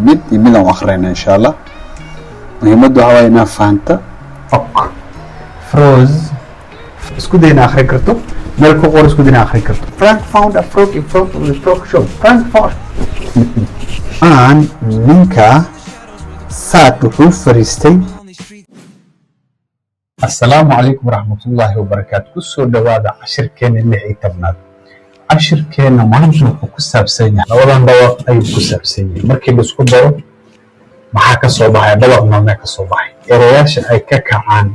Mid iyo midaan u akhriyna, insha Allah. Muhiimaddu waxaa waaye inaad fahanta. Ok, froze. Isku day ina akhrin karto, meel ku qor, isku day ina akhrin karto. Frank found a frog in front of the frog shop. Frank found Aan ninka sat wuxuu fariistay. Asalaamu calaykum waraxmatullaahi wabarakaatu. Kusoo dhowaada cashirkeena 16aad. Cashirkeena maanta wuxuu ku saabsan yahay labadan dhawaq ayuu ku saabsan yahay. Markii la isku daro maxaa ka soo baxaya? Dhawaq noocmee ka soo baxay? Erayaasha ay ka kacaan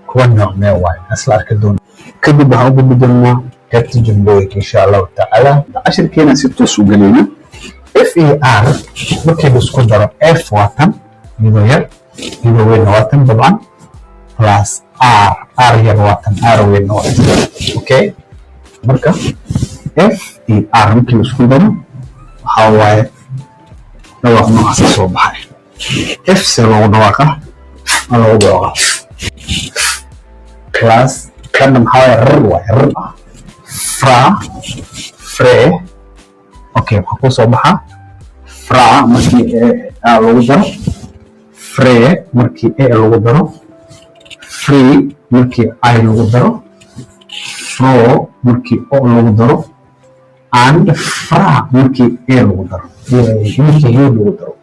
kuwa noocmee waaye? Isla arki doona. Kadib waxaan u gudbi doonaa qaybta jumlooyinka, insha Allahu tacaala. Cashirkeena si toos u gelayna. F e R markii la isku daro, F waa tan iyadoo yar, iyadoo weynna waa tan dabcan, plus R, R yar waa tan, R weynna waa tan. Okay, marka F e R markii la isku daro waxaa waaye dhawaaq noocaasa soo baxay. F see loogu dhawaaqa? Aa loogu dhawaaqa plus kanna maxaa waaye? R waaye, R. Fra, fre. Okay, waxaa kuu soo baxa fra markii a lagu daro, fre markii a lagu daro, free markii i lagu daro, fro markii o lagu daro, and fra markii a lagu daro, markii u lagu daro.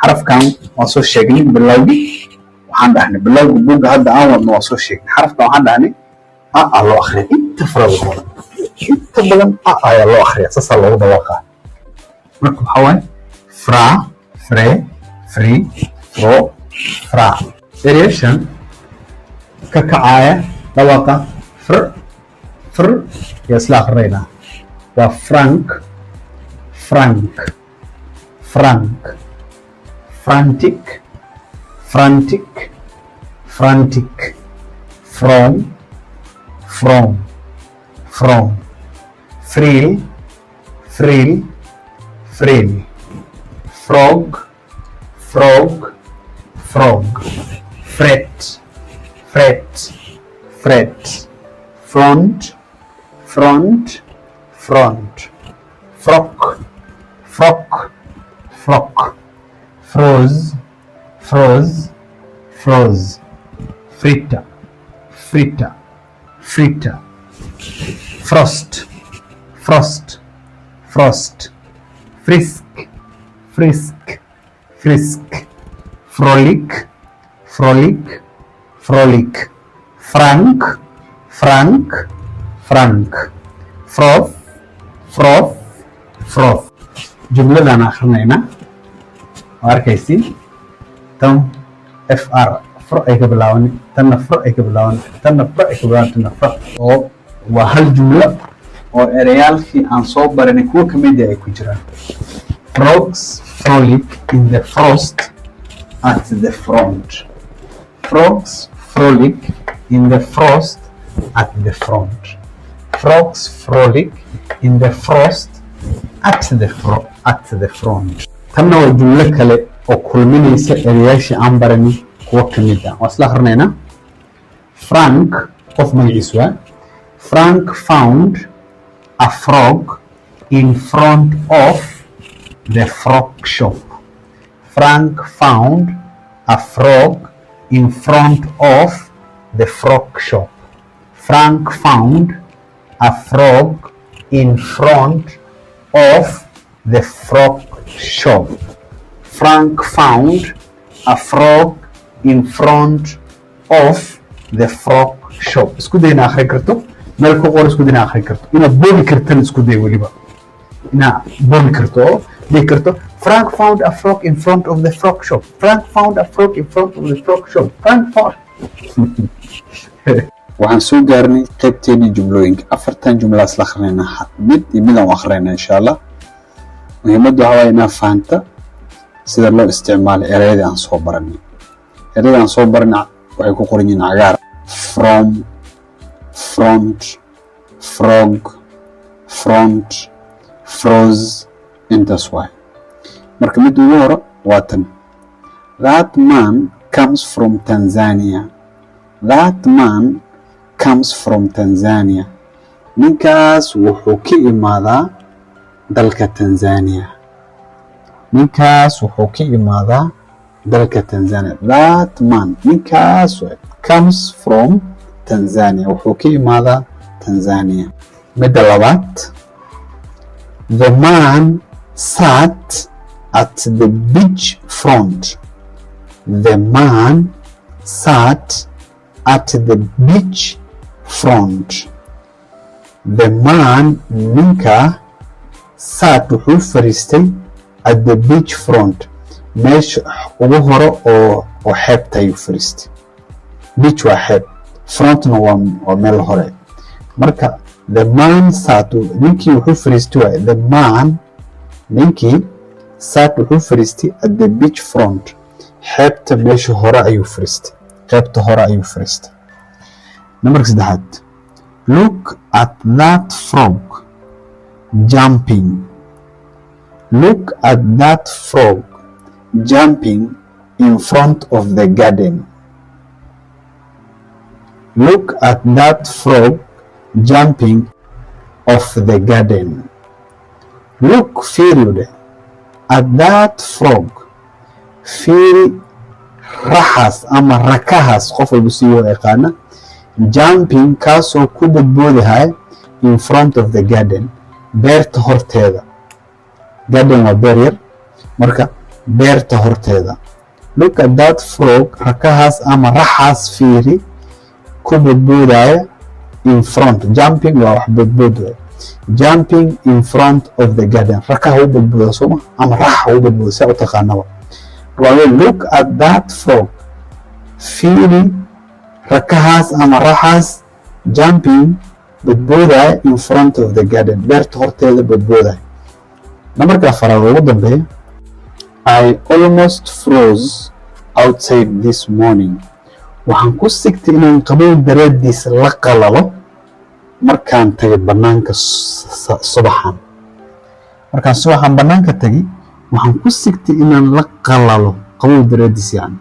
Xarafkan waan soo sheegnay bilowgii. Waxaan dhahnay bilowga buugga hadda aan wadno waan soo sheegnay xarafkan. Waxaan dhahnay a a loo akhriya inta farada badan, inta badan a ayaa loo akhriya, saasaa loogu dhawaaqaa. Marka waxaa waaye fra, fre, free, fro, fra. Ereyaashan ka kacaya dhawaaqa fr, fr ayaa isla akrinaynaa. Waa Frank, frank, frank, frantic, frantic, frantic, from, from, from, frill, frill, frill, frog, frog, frog, fret, fret, fret, front, front, front, frock, frock, frock, froze, froze, froze, fritter, fritter, fritter, frost, frost, frost, frisk, frisk, frisk, frolic, frolic, frolic, frank, frank, frank, froth, froth, froth. Jumladaan akhrinaynaa waa arkaysiin. Tan f r, fr ay ka bilaaban, tanna fr ay ka bilaaban, tanna fr ay ka bilaaban, tanna fr, oo waa hal jumlo oo ereyaalkii aan soo baranay kuwo kamid ah ay ku jiraan. Frogs frolic in the frost at the front. Frogs frolic in the frost at the front. Frogs frolic in the frost at the front. Tanna waa jumlo kale oo kulminaysa ereyaashii aan baranay kuwo kamid ah. Waa isla akhrinaynaa. Frank, qof magaciis waa Frank, found a frog in front of the frog shop. Frank found a frog in front of the frog shop. Frank found a frog in front of the frog shop. Frank found a frog in front of the frog shop. Isku day ina akhrin karto, meel ku qor, isku day ina akhrin karto, inaad boobi kartana isku day, weliba inaad boobi karto oo dhihi karto: "Frank found a frog in front of the frog shop. Frank found a frog in front of the frog shop. Frank found." Waxaan soo gaarnay qaybteennii jumlooyinka. Afartan jumla isla akhrinaynaa, mid iyo midaan u akhrinaynaa, insha Allah. Muhiimaddu waxaa waaye inaad fahanta sida loo isticmaalo ereyadii aan soo baranay. Ereyadii aan soo baranay waxay ku qoran yihiin cagaar: from, front, frog, front, froze. Intaas waay. Marka mid ugu horo waa tan: "That man comes from Tanzania." "That man comes from Tanzania." Ninkaas wuxuu ka imaadaa dalka Tanzania. Ninkaas wuxuu ka imaadaa dalka Tanzania. That man, ninkaas, comes from Tanzania, wuxuu ka imaadaa Tanzania. Midda labaad, the man sat at the beach front. The man sat at the beach front. The man, ninka, sat, wuxuu fariistay, at the beach front, meesha ugu hore oo xeebta ayuu fariistay. Beach waa xeeb, frontna waa meel hore. Marka the man sat, ninkii wuxuu fariistay waay. The man, ninkii, sat, wuxuu fariistay, at the beach front, xeebta meesha hore ayuu fariistay, qeybta hore ayuu fariistay. Nambarka saddexaad, look at that frog jumping. Look at that frog jumping in front of the garden. Look at that frog jumping off the garden. Look, fiiri, at that frog, fiiri raxaas ama rakahaas, qof walba si loo yaqaana, jumping, kaasoo ku bodboodahaya, in front of the garden, beerta horteeda. Garden waa beer yar, marka beerta horteeda. Look at that frog, rakahaas ama raxaas fiiri, ku bodboodaya, in front, jumping waa wax bodbood waay, jumping in front of the garden. Rakaha u bodbooda sooma ama raxa u bodbooda, saa u taqaanaba. Waa look at that frog, fiiri rakahaas ama raxaas, jumping, bodboodaya, in front of the garden, beerta horteeda bodboodaya. Nambarka afaraad ugu dambeeya, I almost froze outside this morning. Waxaan ku sigtay inaan qabow daraaddiis la qalalo markaan tagay bannaanka subaxan. Markaan subaxan bannaanka tagay, waxaan ku sigtay inaan la qalalo qabow daraaddiis. Yani